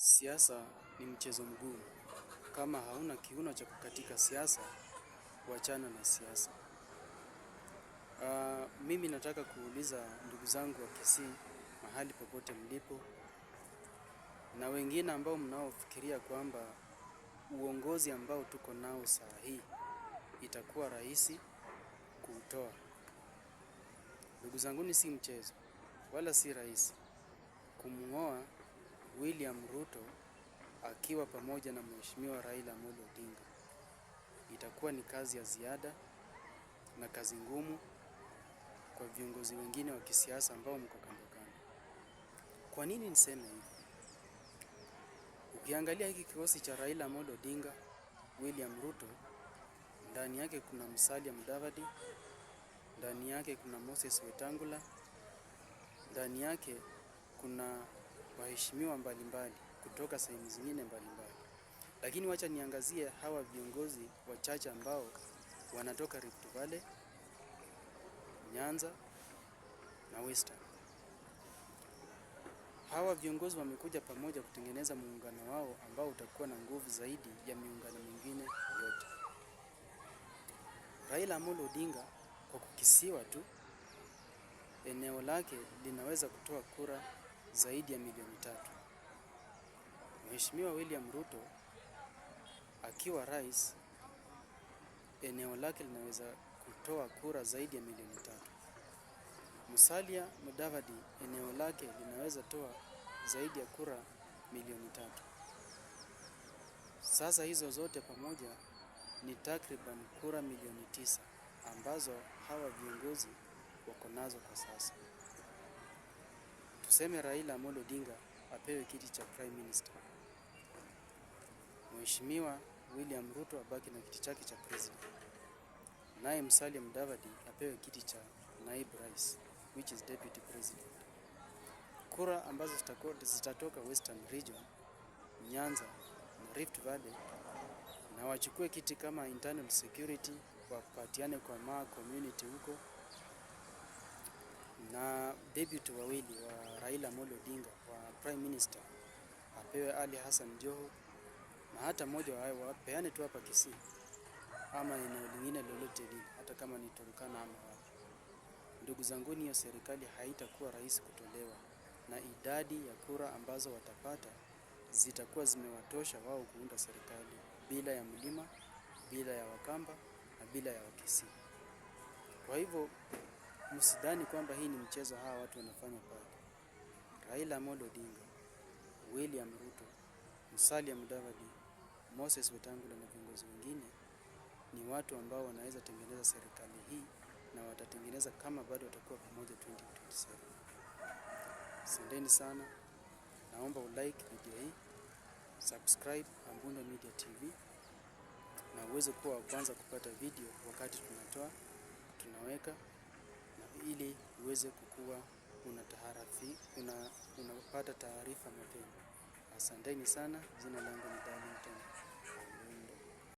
Siasa ni mchezo mgumu. Kama hauna kiuno cha kukatika siasa, wachana na siasa. Mimi nataka kuuliza ndugu zangu wa Kisii mahali popote mlipo na wengine ambao mnaofikiria kwamba uongozi ambao tuko nao saa hii itakuwa rahisi kuutoa. Ndugu zanguni, si mchezo wala si rahisi kumng'oa William Ruto akiwa pamoja na Mheshimiwa Raila Amolo Odinga. Itakuwa ni kazi ya ziada na kazi ngumu kwa viongozi wengine wa kisiasa ambao mko kando kando. Kwa nini niseme hivi? Ukiangalia hiki kikosi cha Raila Amolo Odinga, William Ruto, ndani yake kuna Musalia Mudavadi, ndani yake kuna Moses Wetangula, ndani yake kuna waheshimiwa mbalimbali kutoka sehemu zingine mbalimbali. Lakini wacha niangazie hawa viongozi wachache ambao wanatoka Rift Valley, Nyanza na Western. Hawa viongozi wamekuja pamoja kutengeneza muungano wao ambao utakuwa na nguvu zaidi ya miungano mingine yote. Raila Amolo Odinga kwa kukisiwa tu eneo lake linaweza kutoa kura zaidi ya milioni 3. Mheshimiwa William Ruto akiwa rais, eneo lake linaweza kutoa kura zaidi ya milioni 3. Musalia Mudavadi eneo lake linaweza toa zaidi ya kura milioni 3. Sasa hizo zote pamoja ni takriban kura milioni 9 ambazo hawa viongozi wako nazo kwa sasa. Tuseme Raila Amolo Odinga apewe kiti cha Prime Minister. Mheshimiwa William Ruto abaki na kiti chake cha president. Naye Musalia Mudavadi apewe kiti cha naibu rais, which is deputy president. Kura ambazo zitatoka Western Region, Nyanza na Rift Valley na wachukue kiti kama internal security, wapatiane kwa Maa community huko, na deputy wawili wa Raila Amolo Odinga wa prime minister apewe Ali Hassan Joho, na hata mmoja wa wapeane tu hapa Kisii ama eneo lingine lolote lile, hata kama ni Turkana ama wapi. Ndugu zanguni, hiyo serikali haitakuwa rahisi kutolewa, na idadi ya kura ambazo watapata zitakuwa zimewatosha wao kuunda serikali bila ya mlima, bila ya Wakamba na bila ya Wakisii. Kwa hivyo msidhani kwamba hii ni mchezo hawa watu wanafanya pale. Raila Amolo Odinga, William Ruto, Musalia Mudavadi, Moses Wetangula na viongozi wengine ni watu ambao wanaweza tengeneza serikali hii na watatengeneza kama bado watakuwa pamoja 2027. Asanteni sana, naomba ulike video hii, subscribe Ambundo Media TV na uweze kuwa wa kwanza kupata video wakati tunatoa tunaweka, na ili uweze kukua unapata taarifa mapema. Asanteni sana, jina langu ni Darlington.